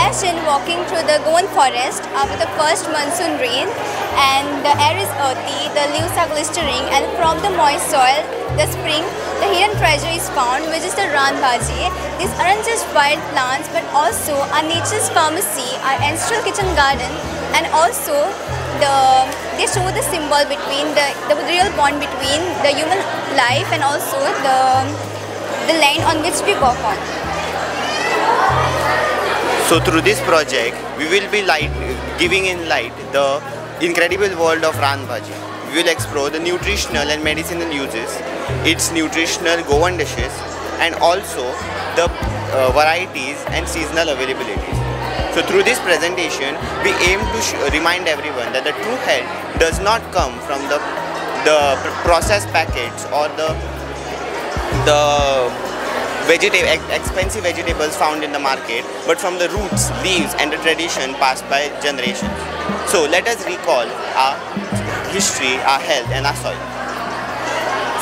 Imagine walking through the Goan forest after the first monsoon rain, and the air is earthy, the leaves are glistering, and from the moist soil, the spring, the hidden treasure is found, which is the Raan Bhaaji. These aren't just wild plants, but also our nature's pharmacy, our ancestral kitchen garden, and also they show the symbol between the real bond between the human life and also the land on which we walk on. So through this project, we will be giving in light the incredible world of Raan Bhaaji. We will explore the nutritional and medicinal uses, its nutritional Goan dishes, and also the varieties and seasonal availabilities. So through this presentation, we aim to remind everyone that the true health does not come from the processed packets or the expensive vegetables found in the market, but from the roots, leaves and the tradition passed by generations. So let us recall our history, our health and our soil.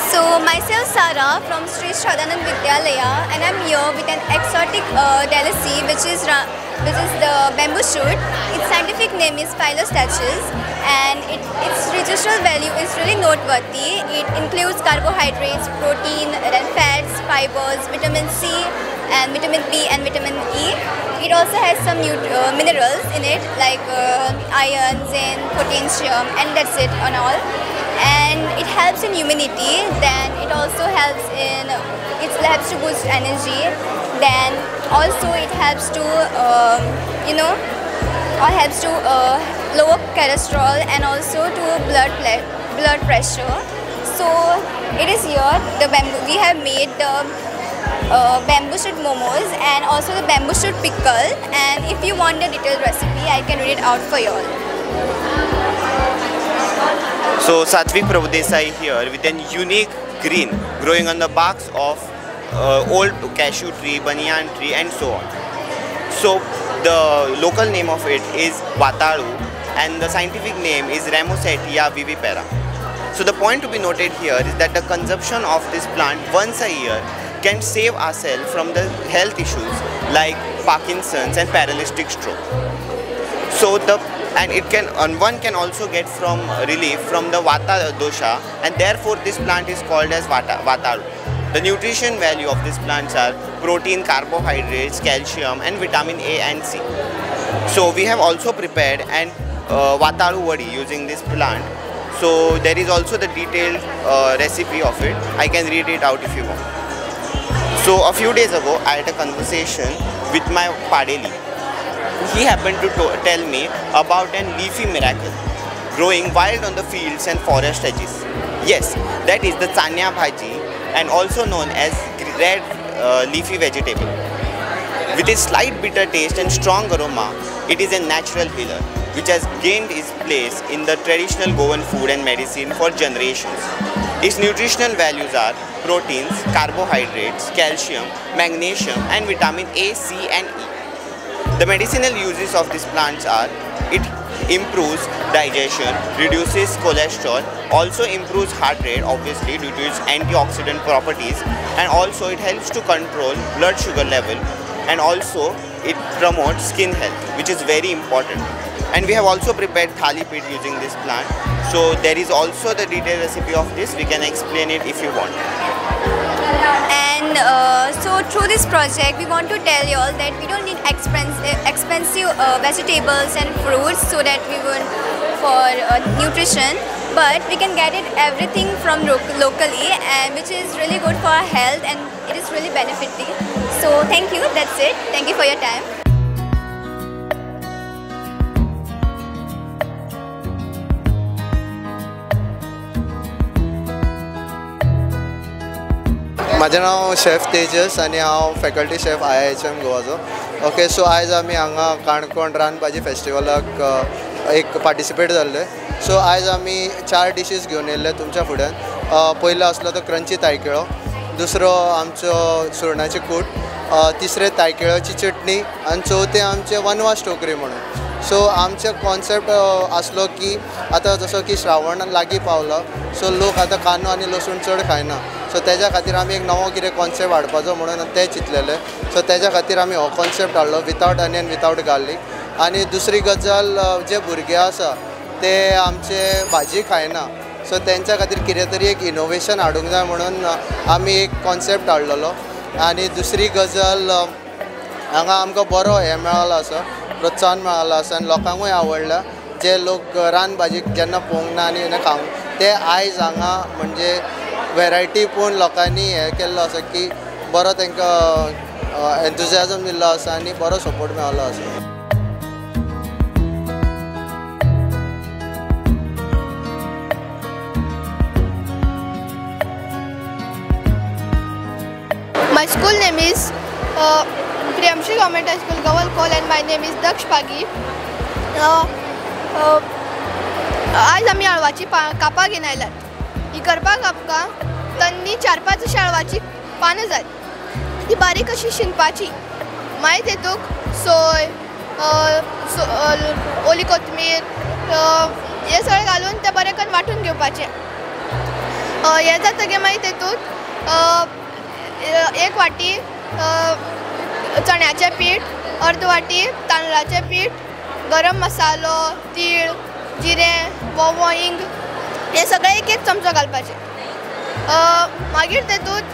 So myself Sara from Sri Shraddhanand Vidyalaya, and I'm here with an exotic delicacy which is the bamboo shoot. Its scientific name is Phyllostachys, and its nutritional value is really noteworthy. It includes carbohydrates, protein, and fats, fibers, vitamin C, and vitamin B and vitamin E. It also has some minerals in it like iron, zinc, potassium, and that's it on all. And it helps in immunity. Then it also helps in, it helps to boost energy. Then also it helps to lower cholesterol and also to blood pressure. So it is here the bamboo. We have made the bamboo shoot momos and also the bamboo shoot pickle. And if you want the detailed recipe, I can read it out for you all. So Satvik Prabhudesai here with an unique green growing on the barks of old cashew tree, banyan tree and so on. So the local name of it is Vatalu and the scientific name is Ramosetia vivipara. So the point to be noted here is that the consumption of this plant once a year can save ourselves from the health issues like Parkinson's and paralytic stroke. So one can also get from relief from the Vata dosha, and therefore this plant is called as Vatalu. The nutrition value of these plants are protein, carbohydrates, calcium and vitamin A and C. So we have also prepared an Vatalu vadi using this plant. So there is also the detailed recipe of it. I can read it out if you want. So a few days ago, I had a conversation with my Padeli. He happened to tell me about an leafy miracle growing wild on the fields and forest edges. Yes, that is the Chanya Bhaji, and also known as red leafy vegetable. With its slight bitter taste and strong aroma, it is a natural healer which has gained its place in the traditional Goan food and medicine for generations. Its nutritional values are proteins, carbohydrates, calcium, magnesium and vitamin A, C and E. The medicinal uses of these plants are: it improves digestion, reduces cholesterol, also improves heart rate obviously due to its antioxidant properties, and also it helps to control blood sugar level, and also it promotes skin health, which is very important. And we have also prepared thali pit using this plant. So there is also the detailed recipe of this. We can explain it if you want. And so through this project, we want to tell you all that we don't need expensive vegetables and fruits so that we want for nutrition, but we can get it everything from locally, and which is really good for our health and it is really benefiting. So thank you, that's it. Thank you for your time. म्हाजें नांव chef Tejas आनी हांव faculty chef IIHM गोवाचो. Okay, so आयज आमी हांगा काणकोण रान भाजी फेस्टिवलाक एक पार्टिसिपेट जाल्ले. सो आयज आमी 4 डिशीज घेवन येयल्ले तुमच्या फुड्यान. पयलो आसलो तो क्रंची तायकिळो, दुसरो आमचो सुरणाची कूट, तिसरें तायकिळ्याची चटणी आनी चवथें आमचें वनवास टोकरी म्हणून. सो आमचो कॉन्सेप्ट आसलो की आतां जसो की श्रावण लागीं पावलो, सो लोक आतां कांदो आनी लसूण चड खायना. सो तेज्या खातीर आमी एक नवो कितें कॉन्सेप्ट हाडपाचो म्हणून तें चिंतलेलें. सो तेज्या खातीर आमी हो कॉन्सेप्ट हाडलो, वितावट अनियन, वितावट गार्लीक. आनी दुसरी गजाल, जे भुरगे आसा ते आमचे भाजी खायना, सो तेंच्या खातीर कितें तरी एक इनोवेशन हाडूंक जाय म्हणून आमी एक कॉन्सेप्ट हाडलेलो. आनी दुसरी गजाल, हांगा आमकां बरो हें मेळ्ळो आसा, प्रोत्साहन मेळ्ळो आसा आनी लोकांकूय आवडला. जे लोक रान भाजी जेन्ना पळोवंक ना आनी खावंक ते आयज हांगा म्हणजे वेरायटी पळोवन लोकांनी हें केल्लो आसा की बरो तांकां एन्थुजियाजम दिल्लो आसा आनी बरो सपोर्ट मेळ्ळो आसा. My school name is Priyamshi Government High School, Gavalkol, and my name is Daksh Pagi. आज आमी आळवाची कापां घेवन आयल्यात. ही करपाक आमकां तन्नी 4-5 अशी आळवाची पानां जाय. ती बारीक अशी शिनपाची, मागीर तेतूंक सोय, ओली कोथमीर हें सगळें घालून तें बरें करून वांटून घेवपाचें. हें जातकीर मागीर तेतूंत 1 वाटी चण्याचें पीठ, अर्द वाटी तांदळाचें पीठ, गरम मसालो, तीळ, जिरें, वोवो, हिंग हें सगळें 1-1 चमचो घालपाचें. मागीर तेतूंत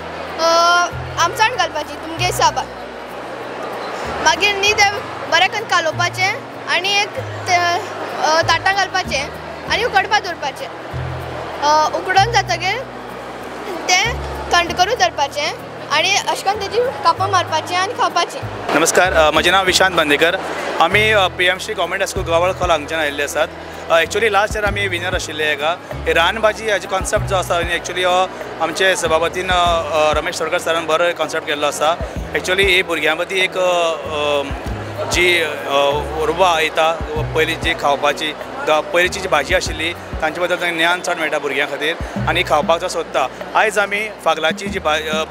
आमसाण घालपाची तुमगे हिसाबान. मागीर न्ही तें बरें करून कालोवपाचें आनी एक ताटां घालपाचें आनी उकडपाक दवरपाचें. उकडून जातकीर तें थंड करून दवरपाचें आनी अशें करून तेजी कापां मारपाचीं आनी खावपाचीं. नमस्कार, म्हजें नांव विशांत बांदेकर. आमी PMC government high school Gavalkhol हांगच्यान आयिल्ले आसात. एक्चुअली लास्ट इयर आमी विनर आशिल्ले हाका. रानभाजी हाजो कॉन्सेप्ट जो आसा एक्चुअली हो आमचे सभापतीन रमेश सरकार सरान बरो कॉन्सेप्ट केल्लो आसा. एक्चुअली ही भुरग्यां मदीं एक जी उर्बा येता पयलीं जी खावपाची, पयलींची जी भाजी आशिल्ली तांचे बद्दल तांकां ज्ञान चड मेळटा भुरग्यां खातीर आनी खावपाक जो सोदता. आयज आमी फागलाची जी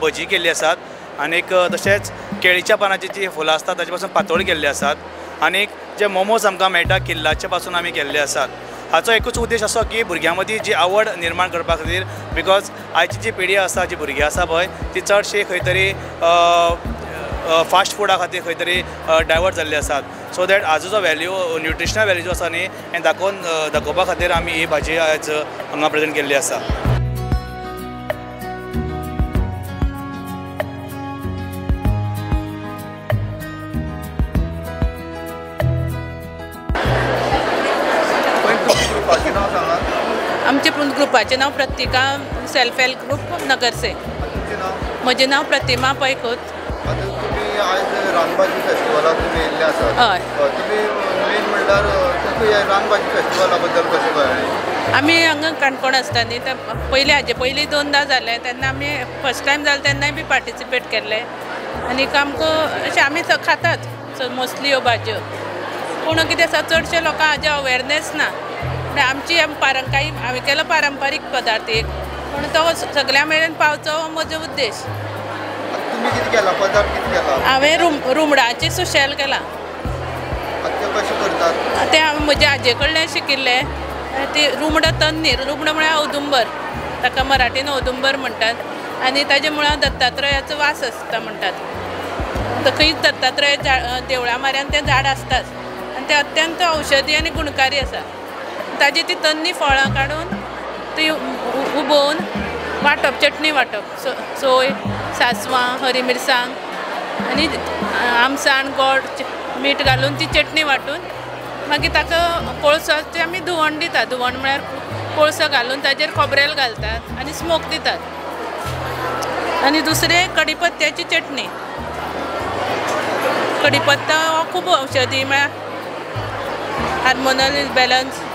भजी केल्ली आसात आनीक तशेंच केळीच्या पानाची जी फुलां आसतात ताचे पासून पातोळी केल्ली आसात आनीक जे मोमोज आमकां मेळटा किल्लाचे पासून आमी केल्ले आसात. हाचो एकूच उद्देश असो की भुरग्यां मदीं जी आवड निर्माण करपा खातीर, because आयची जी पिढी आसा, जी भुरगीं आसा पळय ती चडशी खंय तरी फास्ट फुडा खातीर खंय तरी डायवर्ट जाल्ले आसात. सो that हाजो जो व्हॅल्यू, न्युट्रिशनल व्हॅल्यू जो आसा न्ही हें दाखोवपा खातीर आमी ही भाजी आयज हांगा प्रेजेंट केल्ली आसा. आमचे ग्रुपाचें नांव प्रतिका सेल्फ हेल्प ग्रुप नगरसे. म्हजें नांव प्रतिमा पैखोत. तुमी आयज रानभाजी फेस्टिवलाक तुमी येयल्ले आसात. हय. तुमी मेन म्हणल्यार तुका ह्या रानभाजी फेस्टिवला बद्दल कशें कळ्ळें? आमी हांगा काणकोण आसता न्ही, ते पयलीं हाजे पयलीं 2दा जालें तेन्ना आमी फर्स्ट टायम जालें तेन्नाय बी पार्टिसिपेट केल्लें आनी आमकां अशें आमी खातात मोस्टली ह्यो भाजयो. पूण कितें आसा, चडशे लोकांक हाजें अवेरनेस ना. आमची पारंपारीक हांवें केलो पारंपारीक पदार्थ एक, पूण तो सगळ्यां मेरेन पावचो हो म्हजो उद्देश. तुमी कितें केलां पदार्थ कितें केला? हांवें रुमडाचें सुशेल केलां. तें कशें करतात? तें हांवें म्हज्या आजे कडल्यान शिकिल्लें. ती रुमडां तन्नी, रुमडां म्हळ्यार औदुंबर, ताका मराठीन औदुंबर म्हणटात आनी ताजे मुळां दत्तात्रयाचो वास आसता म्हणटात. खंयच दत्तात्रय देवळा माऱ्यान तें झाड आसताच आनी तें अत्यंत औषधी आनी गुणकारी आसा. ताजी ती तन्नी फळां काडून ती उबोवन वांटप, चटणी वांटप, सोय, सांसवां, हरी मिरसांग आनी आमसाण, गोड, मीठ घालून ती चटणी वांटून मागीर ताका कोळसाचें आमी धुवण दितात. धुवण म्हळ्यार कोळसो घालून ताजेर खोबरेल घालतात आनी स्मोक दितात. आनी दुसरें कडीपत्त्याची चटणी. कडीपत्ता हो खूब औषधी, म्हळ्यार हार्मोनल बॅलन्स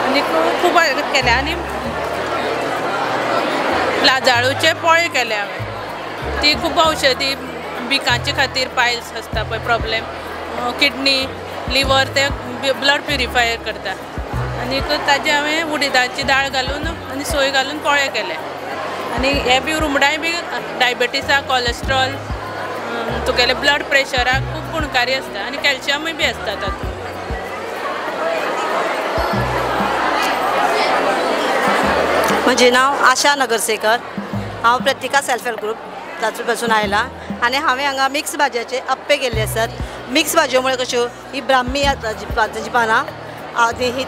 आनी खूब केले. आनी लाजाळूचे पोळे केले हांवें, ती खूब औषधी, बिकांचे खातीर पायल्स आसता पळय प्रॉब्लेम, किडनी, लिवर, ते ब्लड प्युरिफायर करता. आनी ताजे हांवें उडिदाची दाळ घालून आनी सोय घालून पोळे केले. आनी हे बी रुमडाय बी डायबेटिसाक, कॉलेस्ट्रॉल, तुगेले ब्लड प्रेशराक खूब गुणकारी आसता आनी कॅल्शियमूय बी आसता तातूंत. म्हजें नांव आशा नगरसेकर. हांव प्रतिका सेल्फ हेल्प ग्रूप तातूंत पासून आयलां आनी हांवें हांगा मिक्स भाजयाचे आप्पे केल्ले आसात. मिक्स भाजयो म्हळ्यार कश्यो ही ब्राह्मी ताची पानां आनी ही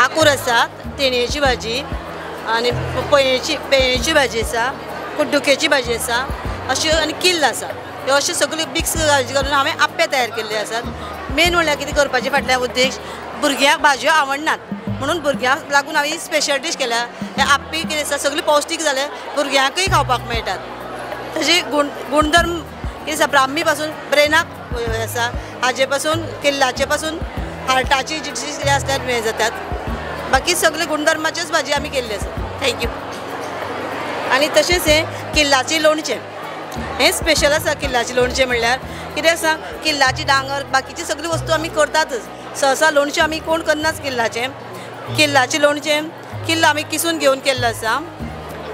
आकूर आसा, तेणयेची भाजी आनी पेयेची भाजी आसा, कुड्डुकेची भाजी आसा अश्यो आनी किल्ल आसा. ह्यो अश्यो सगळ्यो मिक्स भाजी घालून हांवें आप्पे तयार केल्ले आसात. मेन म्हणल्यार कितें करपाचें फाटल्यान उद्देश, भुरग्यांक भाजयो आवडनात म्हणून भुरग्यांक लागून हांवें स्पेशल डीश केल्या. हे आप्पे कितें आसा सगळी पौश्टीक जाल्या, भुरग्यांकूय खावपाक मेळटात. तशी गुणधर्म कितें आसा, ब्राह्मी पासून ब्रेनाक आसा, हाजे पासून किल्लाचे पासून हार्टाची डिसीज कितें आसल्यार हें जातात. बाकी सगळे गुणधर्माच्योच भाजी आमी केल्ली आसा. Thank you. आनी तशेंच हें किल्लाचें लोणचें हें स्पेशल आसा. किल्लाचें लोणचें म्हणल्यार कितें आसा, किल्लाची डांगर बाकीची सगळी वस्तू आमी करतातच. सहसा लोणचें आमी कोण करनाच. किल्लाचें किल्लाचें लोणचें किल्ल आमी किसून घेवन केल्लो आसा.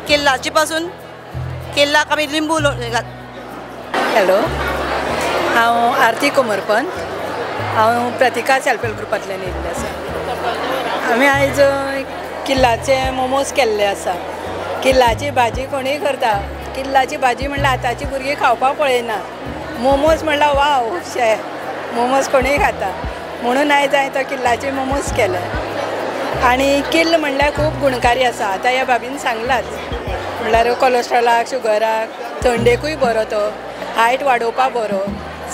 किल्लाचे पासून किल्लाक आमी लिंबू घात. हॅलो, हांव आरती कोमरपंत. हांव प्रतिका सेल्फ हेल्प ग्रुपांतल्यान येयल्लें आसा. आमी आयज किल्लाचे मोमोज केल्ले आसा. किल्लाची भाजी कोणूय करता. किल्लाची भाजी म्हणल्यार आतांची भुरगीं खावपाक पळयना. मोमोज म्हणल्यार वाव शे, मोमोज कोणूय खाता म्हणून आयज हांवें तो किल्लाचे मोमोज केले. आनी किल्ल म्हणल्यार खूब गुणकारी आसा. आतां ह्या भाभीन सांगलाच, म्हणल्यार कोलेस्ट्रॉलाक, शुगराक, थंडेकूय बरो तो, हायट वाडोवपाक बरो,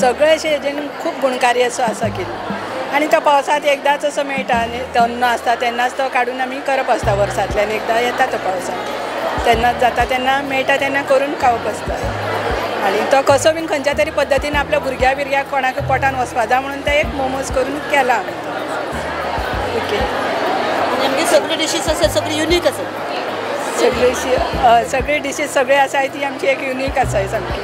सगळे अशें हेजेन खूब गुणकारी असो आसा किल्ल. आनी तो पावसांत एकदांच असो मेळटा आनी तन्नो आसता तेन्नाच तो काडून आमी करप आसता. वर्सांतल्यान एकदां येता तो पावसांत, तेन्नाच जाता, तेन्ना मेळटा तेन्ना करून खावप आसता. आनी तो कसो बीन खंयच्या तरी पद्दतीन आपल्या भुरग्या बिरग्याक कोणाक पोटान वचपा जाय म्हणून ते एक मोमोज करून केला हांवें तो. ओके. आमगे सगळी डिशीज आसा सगळी युनीक आसा. सगळी डिशीज सगळे आसा ती आमची एक युनीक आसा सामकी,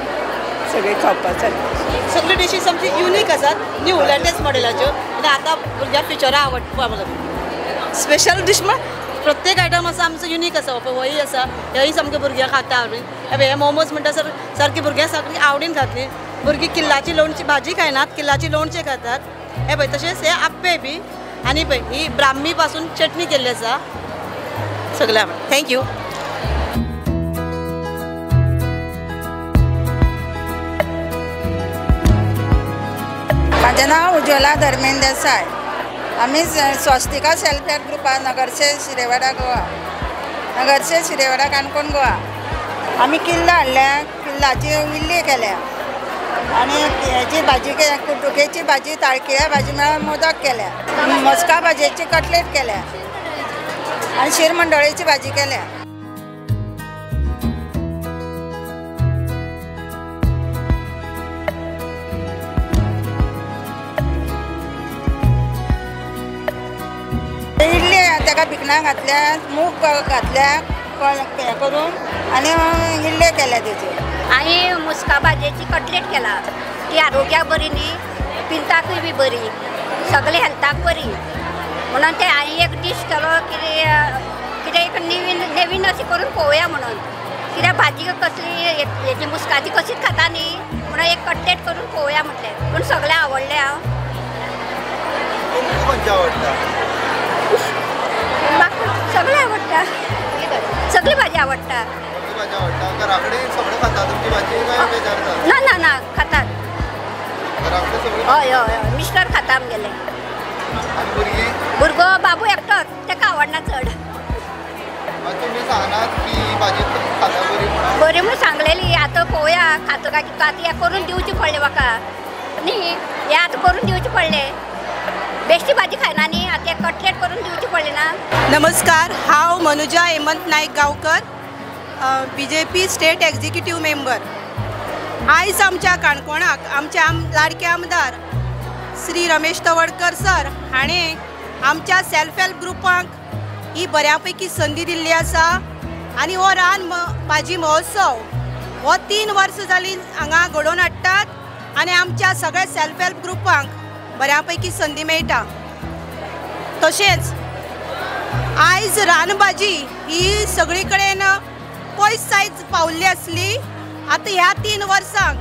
सगळी खावपा सारकी. सगळी डिशीज आमची युनीक आसात, न्यू लेटेस्ट मॉडेलाच्यो. आनी आतां भुरग्यांक फ्युचरा आवडपाक लागली. स्पेशल डीश म्हळ्यार प्रत्येक आयटम आसा आमचो युनीक आसा. होय आसा, हेय सामकें भुरग्यांक खाता आवडीन. हे मोमोज म्हणटा सर सारकी भुरग्यांक सारकी आवडीन खातली. भुरगीं किल्लाची लोणची भाजी खायनात, किल्लाची लोणचें खातात. हे पळय तशेंच हे आप्पे बी आनी पळय ही ब्राह्मी पासून चटणी केल्ली आसा. सगळ्यांक thank you. म्हाजें नांव उज्वला धर्मेंद्र देसाय. आमी स्वस्तिका सेल्फ हेल्प ग्रुपान नगरसे शिरेवाडा गोवा, नगरसे शिरेवाडा काणकोण गोवा. आमी किल्ल हाडल्या, किल्लाची इल्ली केल्या आनी हेची भाजी केल्या, कुड्डुकेची भाजी, ताळकिळ्या भाजी म्हळ्यार मोदक केल्या, मस्का भाजयेची कटलेट केल्या आनी शिरमंडोळेची भाजी केल्या. इडली ताका भिकणां घातल्या, मूग घातल्या हें करून आनी इडले केल्या तेचे. हांवें मुस्का भाजयेची कटलेट केला. ती आरोग्याक बरी न्ही, पिंताकूय बी बरी, सगळे हेल्थाक बरी म्हणून ते हांवें एक डीश केलो. कितें कितें एक नवीन नवीन अशें करून पळोवया म्हणून. कित्याक भाजी कसली हेजी मुस्काची कशीच खाता न्ही म्हणून एक कटलेट करून पळोवया म्हटलें. पूण सगळें आवडलें. हांव म्हाका सगळें आवडटा, सगळी भाजी आवडटा. ना ना ना खातात. हय हय हय, मिस्टर खाता आमगेले. भुरगो बाबू एकटोच, ताका आवडना चड. बरी म्हणून सांगलेली. आतां पळोवया खाता काय कितें. आतां हें करून दिवचें पडलें म्हाका न्ही, हें आतां करून दिवचें पडलें. बेश्टी भाजी खायना न्ही, आतां कटलेट करून दिवची पडली ना. नमस्कार, हांव Manuja Hemant Naik Gaonkar, BJP state executive member. आयज आमच्या काणकोणाक आमचे लाडके आमदार श्री रमेश तवडकर सर हाणें आमच्या सेल्फ हेल्प ग्रुपांक ही बऱ्या पैकी संदी दिल्ली आसा. आनी हो रान भाजी महोत्सव हो 3 वर्सां जालीं हांगा घडोवन हाडटात आनी आमच्या सगळ्या सेल्फ हेल्प ग्रुपांक बऱ्या पैकी संदी मेळटा. तशेंच आयज रानभाजी ही सगळी कडेन पयस जायत पावल्ली आसली. आतां ह्या 3 वर्सांक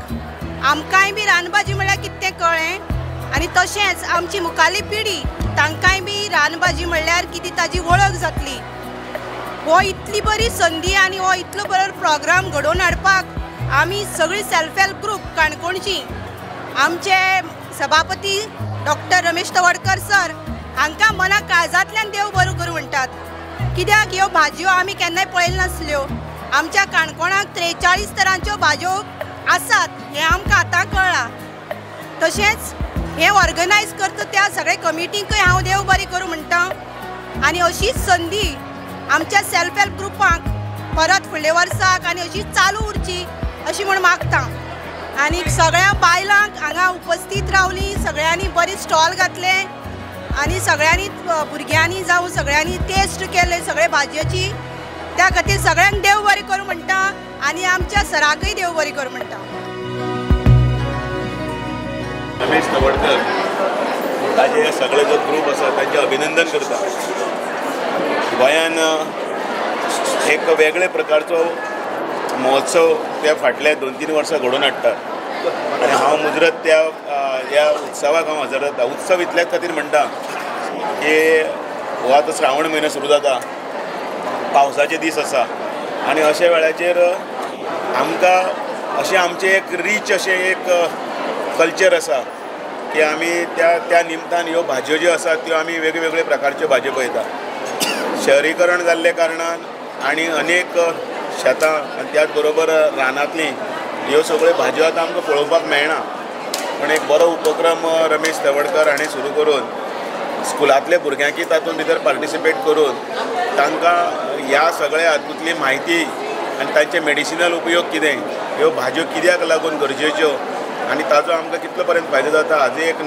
आमकांय बी रानभाजी म्हळ्यार कितें तें कळ्ळें आनी तशेंच आमची मुखाली पिढी तांकांय बी रानभाजी म्हणल्यार कितें ताजी वळख जातली. हो इतली बरी संदी आनी हो इतलो बरो प्रोग्राम घडोवन हाडपाक आमी सगळी सेल्फ हेल्प ग्रुप काणकोणची, आमचे सभापती डॉक्टर रमेश तवडकर सर हांकां मना काळजांतल्यान देव बरो करूं म्हणटात। कित्याक ह्यो भाजयो आमी केन्नाय पळयल्यो नासल्यो। आमच्या काणकोणाक 43 तरांच्यो भाजयो आसात हें आमकां आतां कळ्ळां। तशेंच हें ऑर्गनायज करता त्या सगळ्या कमिटींकय हांव देव बरें करूं म्हणटा आनी अशीच संदी आमच्या सेल्फ हेल्प ग्रुपांक परत फुडल्या वर्साक आनी अशी चालू उरची अशी म्हूण मागता। आनी सगळ्या बायलांक हांगा उपस्थीत रावली, सगळ्यांनी बरी स्टॉल घातले आनी सगळ्यांनी भुरग्यांनी जावं सगळ्यांनी टेस्ट केले सगळे भाजयेची, त्या खातीर सगळ्यांक देव बरें करूं म्हणटा आनी आमच्या सराकय देव बरें करूं म्हणटा। रमेश तवडकर ताजे सगळे जो ग्रूप आसा तांचें अभिनंदन करता। गोंयान एक वेगळे प्रकारचो महोत्सव त्या फाटल्या 2-3 वर्सां घडोवन हाडटात आनी हांव मुजरत त्या ह्या उत्सवाक हांव हजर जाता। उत्सव इतल्याच खातीर म्हणटा की हो आतां श्रावण म्हयनो सुरू जाता, पावसाचे दीस आसा आनी अशा वेळाचेर आमकां अशें आमचें एक रीच अशें एक कल्चर आसा की आमी त्या त्या निमतान ह्यो भाजयो ज्यो आसात त्यो आमी वेगवेगळे प्रकारच्यो भाजयो पळयता। शहरीकरण जाल्ले कारणान आनी अनेक शेतां आनी त्याच बरोबर रानांतलीं ह्यो सगळ्यो भाजयो आतां आमकां पळोवपाक मेळना, पण एक बरो उपक्रम रमेश तवडकर हाणें सुरू करून स्कुलांतल्या भुरग्यांकी तातूंत भितर पार्टिसिपेट करून तांकां ह्या सगळ्या हातूंतली म्हायती आनी तांचे मेडिसिनल उपयोग कितें, ह्यो भाजयो कित्याक लागून गरजेच्यो आनी ताजो आमकां कितलो पर्यंत फायदो जाता हाजें एक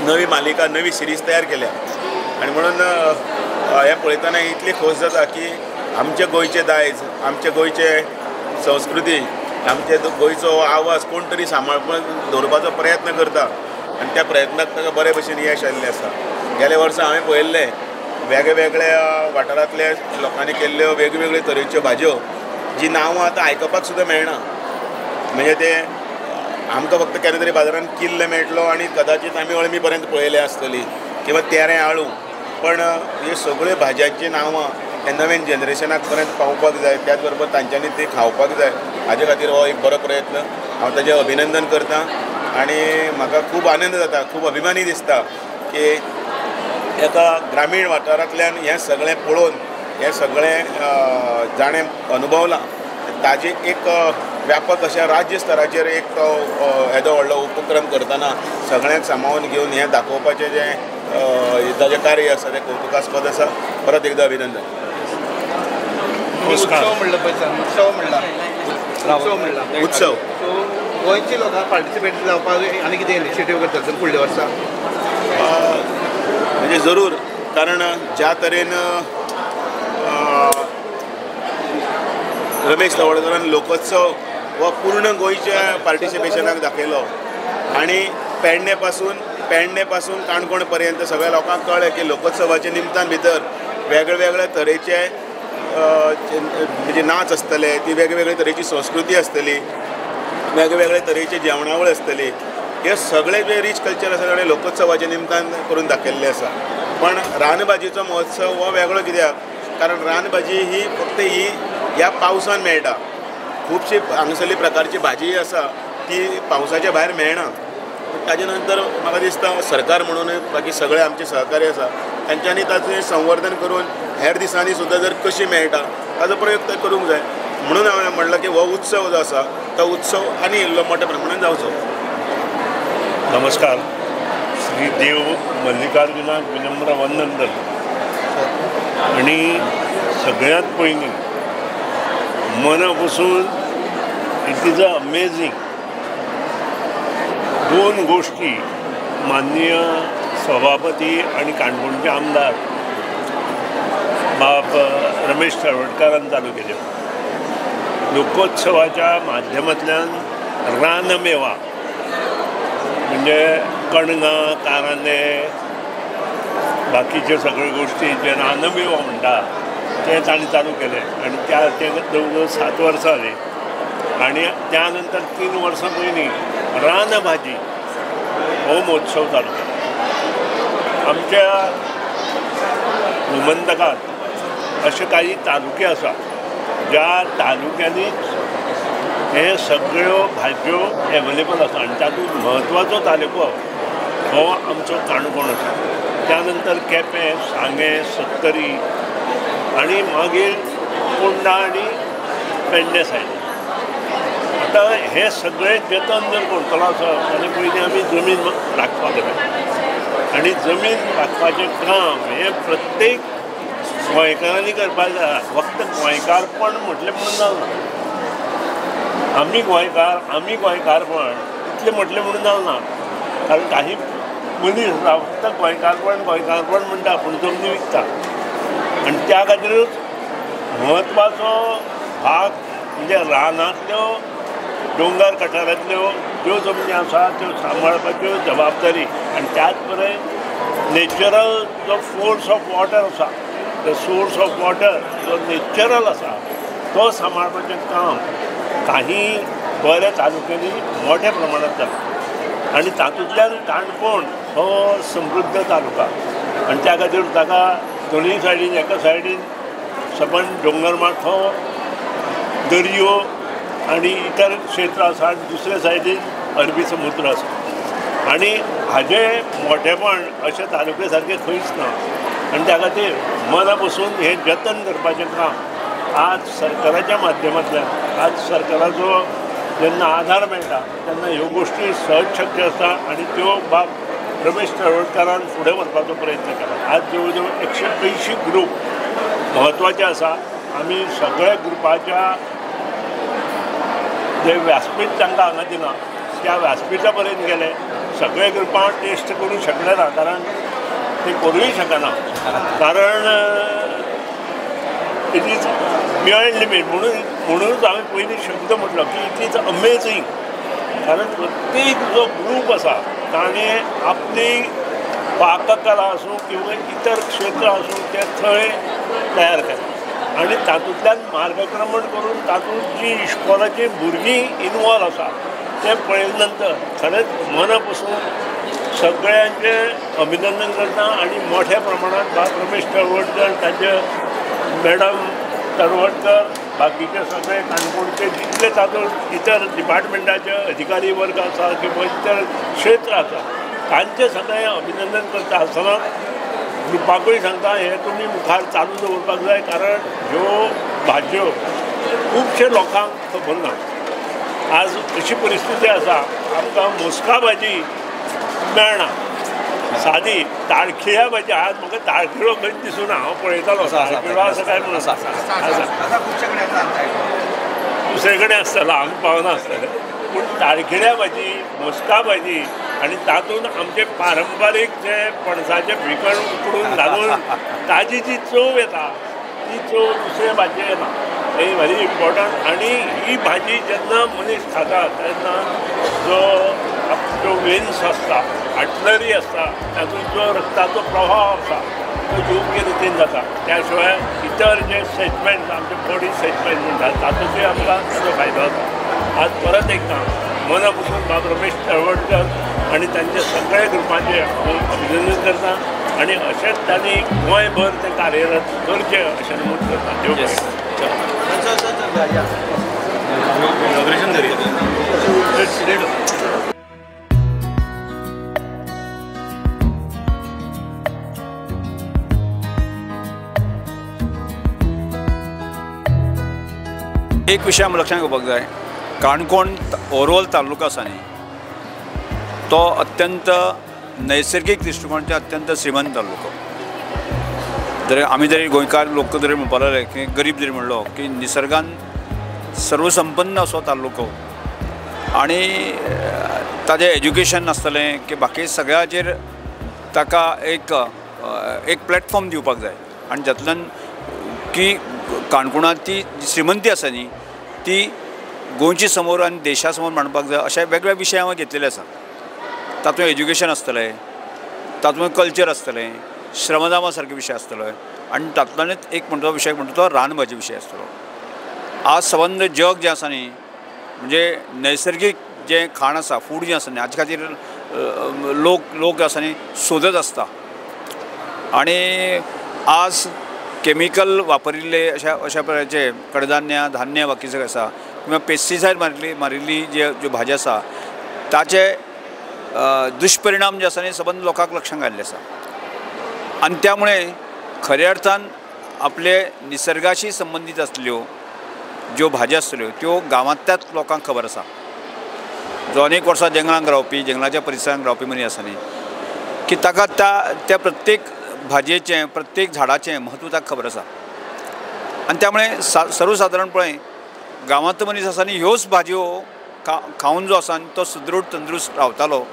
नवी मालिका, नवी सिरीज तयार केल्या। आनी म्हणून हें पळयतना इतली खोस जाता की आमचे गोंयचें दायज, आमचे गोंयचे संस्कृती, आमचे गोंयचो आवाज कोण तरी सांबाळून दवरपाचो प्रयत्न करता आनी त्या प्रयत्नाक ताका बरे भशेन यश आयिल्लें आसा। गेल्या वर्सा हांवें पळयल्लें वेगवेगळ्या वाठारांतल्या लोकांनी केल्ल्यो वेगवेगळे तरेच्यो भाजयो जी नांवां आतां आयकपाक सुद्दां मेळना, म्हणजे ते आमकां फक्त केन्ना तरी बाजारान किल्ल मेळटलो आनी कदाचीत आमी अळमी पर्यंत पळयल्या आसतली किंवा तेरें आळू, पण ह्यो सगळ्यो भाजयांचीं नांवां हे नवीन जनरेशनाक पर्यंत पावपाक जाय, त्याच बरोबर तांच्यांनी ती खावपाक जाय। हाजे खातीर हो एक बरो प्रयत्न, हांव ताजें अभिनंदन करता आनी म्हाका खूब आनंद जाता, खूब अभिमानी दिसता की एका ग्रामीण वाठारांतल्यान हें सगळें पळोवन हें सगळें जाणें अनुभवलां ताजें एक व्यापक अशा राज्य स्तराचेर एक तो येदो व्हडलो उपक्रम करतना सगळ्यांक सामावून घेवन हें दाखोवपाचें जें ताजें कार्य आसा तें कौतुकास्पद आसा। परत एकदां अभिनंदन। उत्सव म्हणलं पळय, उत्सव म्हणला, उत्सव म्हणला, उत्सव सो गोंयची लोकांक पार्टिसिपेट जावपाक आनी कितें इनिशिएटीव करता फुडल्या वर्सा? म्हणजे जरूर, कारण ज्या तरेन रमेश तवडकरान लोकोत्सव हो पूर्ण गोंयच्या पार्टिसिपेशनाक दाखयलो आनी पेडणे पासून काणकोण पर्यंत सगळ्या लोकांक कळ्ळें की लोकोत्सवाच्या निमतान भितर वेगळे तरेचे म्हणजे नाच आसतले, ती वेगवेगळे तरेची संस्कृती आसतली, वेगवेगळे तरेचे जेवणावळ आसतली, हे सगळे जे रीच कल्चर आसा ताणें लोकोत्सवाच्या निमतान करून दाखयल्लें आसा। पण रानभाजीचो महोत्सव हो वेगळो कित्याक, कारण रानभाजी ही फक्त ही ह्या पावसान मेळटा, खुबशी हांगासरली प्रकारची भाजी आसा ती पावसाच्या भायर मेळना। ताजे नंतर म्हाका दिसता सरकार म्हणून बाकी सगळे आमचे सहकारी आसा तांच्यांनी ताचें संवर्धन करून हेर दिसांनी सुद्दां जर कशी मेळटा ताजो प्रयोग तर करूंक जाय। म्हणून हांवें म्हणलां की हो उत्सव जो आसा तो उत्सव आनी इल्लो मोठ्या प्रमाणान जावचो। नमस्कार, श्री देव मल्लिकार्जुनाक विनम्र वंदन करता आनी सगळ्यांत पयलीं मना पसून it is a amazing दोन गोष्टी माननीय सभापती आनी काणकोणचे आमदार बाब रमेश तवडकारान चालू केल्यो। लोकोत्सवाच्या माध्यमांतल्यान रानमेवा म्हणजे कणगां, कारांदे, बाकीच्यो सगळ्यो गोष्टी जे रानमेवा म्हणटा ते तांणी चालू केले आनी त्या ते जवळ जवळ 7 वर्सां जालीं आनी त्या नंतर 3 वर्सां पयलीं रानभाजी हो महोत्सव चालू केला। आमच्या गोमंतकात अशे काही तालुके आसा ज्या तालुक्यांनी हे सगळ्यो भाजयो एवेलेबल आसा आनी तातूंत म्हत्वाचो तालुको हो आमचो काणकोण आसा. त्यानंतर केपें, सांगें, सत्तरी आनी मागीर फोंडा आनी पेडणे सायड. आतां हे सगळे जतन जर करतलो आसत जाल्यार पयलीं आमी जमीन राखपाक जाय आनी जमीन राखपाचें काम हें प्रत्येक गोंयकारांनी करपाक जाय. फक्त गोंयकारपण म्हटलें म्हणून जालना, आमी गोंयकार आमी गोंयकारपण इतलें म्हटलें म्हणून जालना, कारण काही मनीस आसा फक्त गोंयकारपण गोंयकारपण म्हणटा पूण जमनी विकता. आनी त्या खातीरूच म्हत्वाचो भाग म्हणजे रानांतल्यो दोंगर गठारांतल्यो ज्यो जमनी आसा त्यो सांबाळपाच्यो जबाबदारी आनी त्याच बरोबर नॅचरल जो फोर्स ऑफ वॉटर आसा, the source of water जो नॅचरल आसा तो सांबाळपाचें काम काही बऱ्या तालुक्यांनी मोठ्या प्रमाणात जाता आनी तातूंतल्यान काणकोण हो समृद्ध तालुका आनी त्या खातीर ताका दोनूय सायडीन, एका सायडीन सबंद दोंगर माथो, दर्यो आनी इतर क्षेत्र आसा आनी दुसऱ्या सायडीन अरबी समुद्र आसा आनी हाजें मोठेपण अशें तालुके सारकें खंयच ना. आनी त्या खातीर मना पसून हें जतन करपाचें काम आज सरकाराच्या माध्यमांतल्यान, आज सरकाराचो जेन्ना आधार मेळटा तेन्ना ह्यो गोश्टी सहज शक्य आसता आनी त्यो बाब रमेश तळवटकारान फुडें व्हरपाचो प्रयत्न केला. आज जवळ जवळ 180 ग्रूप म्हत्वाचे आसा. आमी सगळ्या ग्रुपाच्या जे व्यासपीठ तांकां हांगा दिलां त्या व्यासपिठा पर्यंत गेले, सगळे ग्रुपां टेस्ट करूंक शकले ना, कारण ते करूंय शकना, कारण it is beyond limit. म्हणूनच हांवें पयलीं शब्द म्हटलो की it is amazing, कारण प्रत्येक जो ग्रूप आसा ताणें आपली पाककला आसूं किंवा इतर क्षेत्र आसूं ते थंय तयार केलें आनी तातूंतल्यान मार्गक्रमण करून तातूंत जी इश्कोलाचीं भुरगीं इनवॉल्व आसा तें पळयले नंतर खरेंच मना पसून सगळ्यांचें अभिनंदन करता आनी मोठ्या प्रमाणात बाब रमेश तळवटकर, तांचे मॅडम तळवटकर, बाकीचे सगळे काणकोणचे जितले तातूंत इतर डिपार्टमेंटाचे अधिकारी वर्ग आसा किंवा इतर क्षेत्र आसा तांचें सगळें अभिनंदन करता आसतना ग्रुपाकूय सांगता हें तुमी मुखार चालू दवरपाक जाय, कारण ह्यो भाजयो खुबशे लोकांक खबर ना. आज अशी परिस्थिती आसा आमकां मोस्का भाजी मेळना, सादी ताळखिळ्या भाजी. आज म्हाका ताळखिळो खंयच दिसूना, हांव पळयतालो ताळखिळो आसा काय म्हणून, आसा दुसरे कडेन आसतलो, हांगा पावना आसतलें. पूण ताळखिळ्या भाजी, मोस्का भाजी आनी तातूंत आमचे पारंपारीक जे पणसाचें भिकण उकडून घालून ताजी जी चव येता ती चव दुसरे भाजये येना, ही व्हेरी इम्पॉर्टंट. आनी ही भाजी जेन्ना मनीस खाता तेन्ना जो जो वेन्स आसता, आर्टलरी आसता, तातूंत जो रक्ताचो प्रवाह आसा तो योग्य रितीन जाता. त्या शिवाय इतर जे सेगमेंट आमचे बॉडी सेगमेंट म्हणटात तातूंतय आमकां ताजो फायदो जाता. आज परत एकदां मना पसून बाब रमेश तळवटकर आनी तांचे सगळे ग्रुपाचें हांव अभिनंदन करता आनी अशेंच तांणी गोंयभर तें कार्यरत करचें अशें नमूद करता. देव बरें. एक विशय आमी लक्षांत घेवपाक जाय, काणकोण ओवरऑल तालुका आसा न्ही तो अत्यंत नैसर्गीक दृश्टिकोणाचे अत्यंत श्रीमंत तालुको. जरी आमी जरी गोंयकार लोक जरी म्हणपाक लागले की गरीब जरी म्हणलो की निसर्गान सर्वसंपन्न असो तालुको आनी ताजें एज्युकेशन आसतलें की बाकी सगळ्याचेर ताका एक एक प्लॅटफॉर्म दिवपाक जाय आनी जातूंतल्यान की काणकोणांत ती श्रीमंती आसा न्ही ती गोंयचे समोर आनी देशा समोर मांडपाक जाय. अशे वेगवेगळे विशय हांवें घेतलेले आसा. तातूंत एज्युकेशन आसतलें, तातूंत कल्चर आसतलें, श्रमदामा सारके विशय आसतलो आनी तातूंतल्यानच एक म्हणटा तो विशय म्हणटा तो रानभाजी विशय आसतलो. आज सबंद जग जें आसा न्ही म्हणजे नैसर्गीक जें खाण आसा, फूड जें आसा न्ही हाचे खातीर लोक लोक आसा न्ही सोदत आसता आनी आज केमिकल वापरिल्ले अशा अशा प्रकारचे कडधान्य धान्य बाकी सगळें आसा किंवा पेस्टिसायड मारिल्ली ज्यो भाजी आसा ताचे दुश्परिणाम जे आसा न्ही सबंद लोकांक लक्षांत आयिल्ले आसा आनी त्यामुळे खऱ्या अर्थान आपले निसर्गाशी संबंदीत आसल्यो ज्यो भाजी आसतल्यो त्यो गांवांतल्याच लोकांक खबर आसा. जो अनेक वर्सां जंगलांत रावपी जंगलाच्या परिसरांत रावपी मनीस आसा न्ही की ताका त्या प्रत्येक भाजयेचें प्रत्येक झाडाचें म्हत्व ताका खबर आसा आनी त्यामुळे सर्वसादारणपणे गांवांतलो मनीस आसा न्ही ह्योच भाजयो खावन जो आसा तो सुदृढ तंदुरुस्त रावतालो.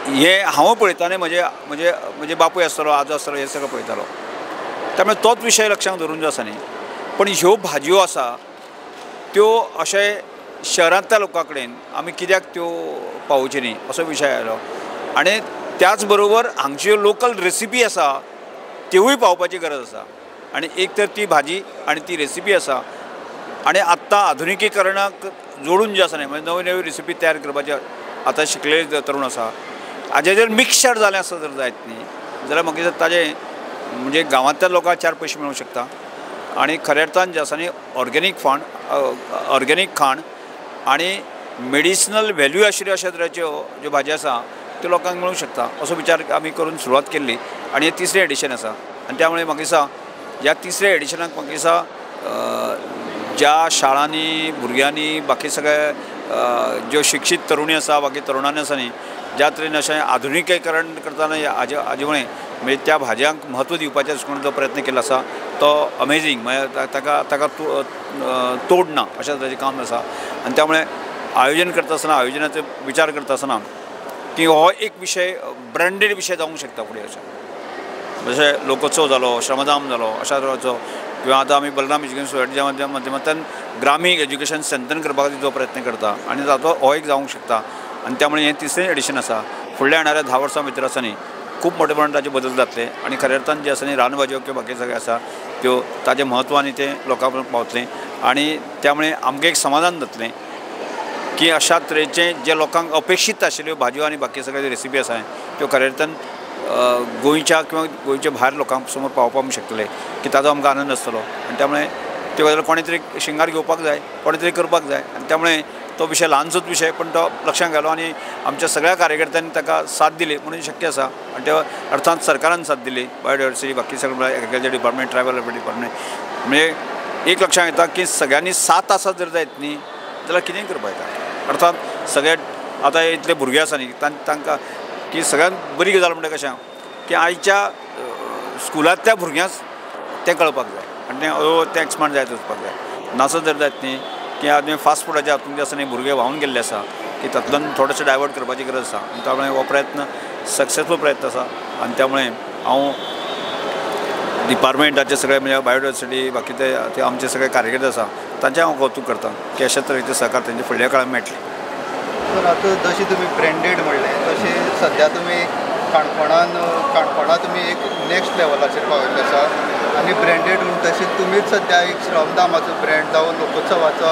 हें हांव पळयता न्ही म्हजे म्हजे म्हजे बापूय आसतलो आजो आसतलो हें सगळें पळयतालो. त्यामुळे तोच विशय लक्षांत धरून जो आसा न्ही पण ह्यो भाजयो आसा त्यो अशें शहरांतल्या लोकां कडेन आमी कित्याक त्यो पावोवच्यो न्ही असो विशय आयलो आनी त्याच बरोबर हांगच्यो लोकल रेसिपी आसा त्योवूय पावोवपाची गरज आसा आनी एक तर ती भाजी आनी ती रेसिपी आसा आनी आत्तां आधुनिकीकरणाक जोडून जे आसा न्ही म्हणजे नव्यो नव्यो रेसिपी तयार करपाचे आतां शिकलेले तरूण आसा हाजें जर मिक्सचर जालें आसत जर जायत न्ही जाल्यार म्हाका दिसता ताजें म्हणजे गांवांतल्या लोकांक 4 पयशे मेळूंक शकता आनी खऱ्या अर्थान जें आसा न्ही ऑर्गेनीक ऑर्गेनीक खाण आनी मेडिसिनल व्हॅल्यू आशिल्ल्यो अशा तरेच्यो ज्यो भाजी आसा त्यो लोकांक मेळूंक शकता असो विचार आमी करून सुरवात केल्ली आनी हें तिसरें एडिशन आसा आनी त्यामुळे म्हाका दिसता ह्या तिसऱ्या एडिशनाक म्हाका दिसता ज्या शाळांनी भुरग्यांनी बाकी सगळे ज्यो शिक्षीत तरुणी आसा बाकी तरुणांनी आसा न्ही ज्या तरेन अशें आधुनिकीकरण करतना हाजे मुळे म्हणजे त्या भाजयांक म्हत्व दिवपाचें अशें करून जो प्रयत्न केल्लो आसा तो अमेजींग म्हणजे ताका ताका तोड ना अशा तरेचें काम आसा आनी त्यामुळे आयोजन करता आसतना आयोजनाचो विचार करता आसतना की हो एक विशय ब्रँडेड विशय जावंक शकता फुडें अशें जशें लोकोत्सव जालो श्रमदाम जालो अशा तरेचो किंवा आतां आमी बलराम एज्युकेशन सोसायटीच्या माध्यमांतल्यान ग्रामीण एज्युकेशन स्ट्रेंथन करपा खातीर जो प्रयत्न करता आनी ताचो हो एक जावंक शकता आनी त्यामुळे हें तिसरें एडिशन आसा. फुडल्या येणाऱ्या 10 वर्सां भितर आसा न्ही खूब मोठ्या प्रमाणात ताचे बदल जातले आनी खऱ्या अर्थान जे आसा न्ही रानभाजयो किंवा बाकी सगळें आसा त्यो ताजें म्हत्व आनी तें लोकां पर्यंत पावतलें आनी त्यामुळे आमकां एक समाधान जातलें की अशा तरेचें जे लोकांक अपेक्षीत आशिल्ल्यो भाजयो आनी बाकी सगळे रेसिपी आसा त्यो खऱ्या अर्थान गोंयच्या किंवा गोंयच्या भायर लोकां समोर पावोवपाक शकतले की ताजो आमकां आनंद आसतलो आनी त्यामुळे त्यो गजाल कोणें तरी शिंगार घेवपाक जाय कोणें तरी करपाक जाय आनी त्यामुळे तो विशय ल्हानसोच विशय पण तो लक्षांत घालो आनी आमच्या सगळ्या कार्यकर्त्यांनी ताका साथ दिली म्हणून शक्य आसा आनी त्या अर्थांत सरकारान साथ दिली बायोडायवर्सिटी बाकी सगळें एग्रीकल्चर डिपार्टमेंट ट्रायबल डिपार्टमेंट म्हणजे एक लक्षांत येता की सगळ्यांनी साथ आसा जर जायत न्ही जाल्यार कितेंय करपाक येता. अर्थात सगळे आतां इतले भुरगे आसा न्ही तांकां की सगळ्यांत बरी गजाल म्हणटा कशें की आयच्या स्कुलांतल्या भुरग्यांक तें कळपाक जाय आनी तें हळू तें एक्सपांड जायत वचपाक जाय. नासत जर जायत न्ही की आमी फास्ट फुडाच्या हातून जे आसा न्ही भुरगे व्हांवन गेल्ले आसा की तातूंतल्यान थोडेशें डायवर्ट करपाची गरज आसा आनी त्यामुळे हो प्रयत्न सक्सेसफूल प्रयत्न आसा आनी त्यामुळे हांव डिपार्टमेंटाचे सगळे म्हणजे बायोडायवर्सिटी बाकी ते आमचे सगळे कार्यकर्ते आसा तांचें हांव कौतूक करता की अशा तरेचे सहकार तेंचे फुडल्या काळांत मेळटले. सर आतां जशें तुमी ब्रँडेड म्हणलें तशें सद्या तुमी काणकोणा तुमी एक नेक्स्ट लेवलाचेर पाविल्ले आसा आनी ब्रँडेड म्हण तशें तुमीच सद्या एक श्रमदामाचो ब्रँड जावं लोकोत्सवाचो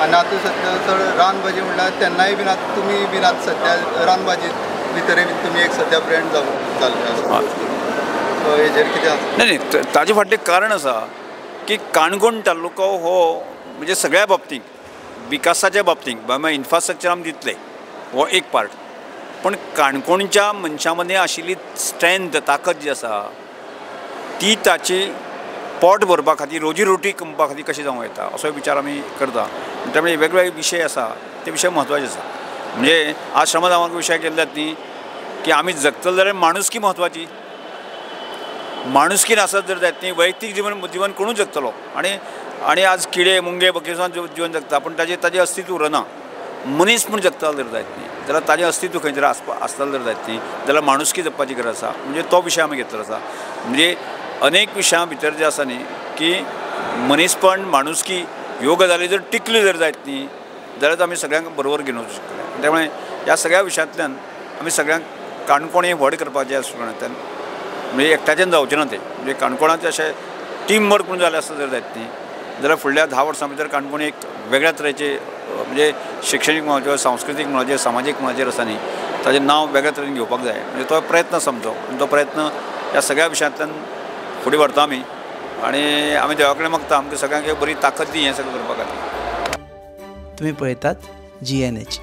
आनी आतां सद्या चड रानभाजी म्हणल्यार तेन्नाय बीन आतां तुमी बीन आतां सद्या रानभाजी भितर बीन तुमी एक सद्या ब्रँड जावन जाल्ले आसा सो हेजेर कितें आसा? नाही नाही ताजे फाटलें कारण आसा की काणकोण तालुको हो म्हणजे सगळ्या बाबतींत विकासाच्या बाबतींत बाबा इन्फ्रास्ट्रक्चर आमी दितले हो एक पार्ट पण काणकोणच्या मनशां मदीं आशिल्ली स्ट्रेंथ ताकद जी आसा ती ताची पोट भरपा खातीर रोजी रोटी कमोवपा खातीर कशें जावं येता असो विचार आमी करता. त्यामुळे वेगवेगळे विशय आसा ते विशय म्हत्वाचे आसा. म्हणजे आज श्रमदामाक विशय केल्ले न्ही की आमी जगतले जाल्यार माणुसकी म्हत्वाची माणुसकी नासत जर जायत न्ही वैयक्तीक जिवन जिवन कोणूच जगतलो आनी आनी आज किडे मुंगे बकीसान जिवन जगता पूण ताजें ताजें अस्तित्व उरना. मनीस म्हूण जगतलो जर जायत न्ही जाल्यार ताजें अस्तित्व खंय तरी आसतलें जर जायत न्ही जाल्यार माणुसकी जगपाची गरज आसा म्हणजे तो विशय आमी घेतलो आसा. म्हणजे अनेक विशयां भितर जे आसा न्ही की मनीसपण माणुसकी ह्यो गजाली जर टिकल्यो जर जायत न्ही जाल्यार आमी सगळ्यांक बरोबर घेवन वचूंक शकतले. त्यामुळे ह्या सगळ्या विशयांतल्यान आमी सगळ्यांक काणकोण हें व्हड करपाचें आसल्या कारणान म्हणजे एकट्याच्यान जावचें ना तें म्हणजे काणकोणाचें अशें टीम वर्क म्हणून जालें आसता जर जायत न्ही जाल्यार फुडल्या 10 वर्सां भितर काणकोण एक वेगळ्या तरेचे म्हणजे शिक्षणीक मळाचेर सांस्कृतीक मळाचेर सामाजीक मळाचेर आसा न्ही ताजें नांव वेगळ्या तरेन घेवपाक जाय म्हणजे तो प्रयत्न समजो आनी तो प्रयत्न ह्या सगळ्या विशयांतल्यान फुडें व्हरता आमी. आनी आमी देवा कडेन मागता आमकां सगळ्यांक एक बरी ताकद दी हें सगळें करपा खातीर. तुमी पळयतात GNH.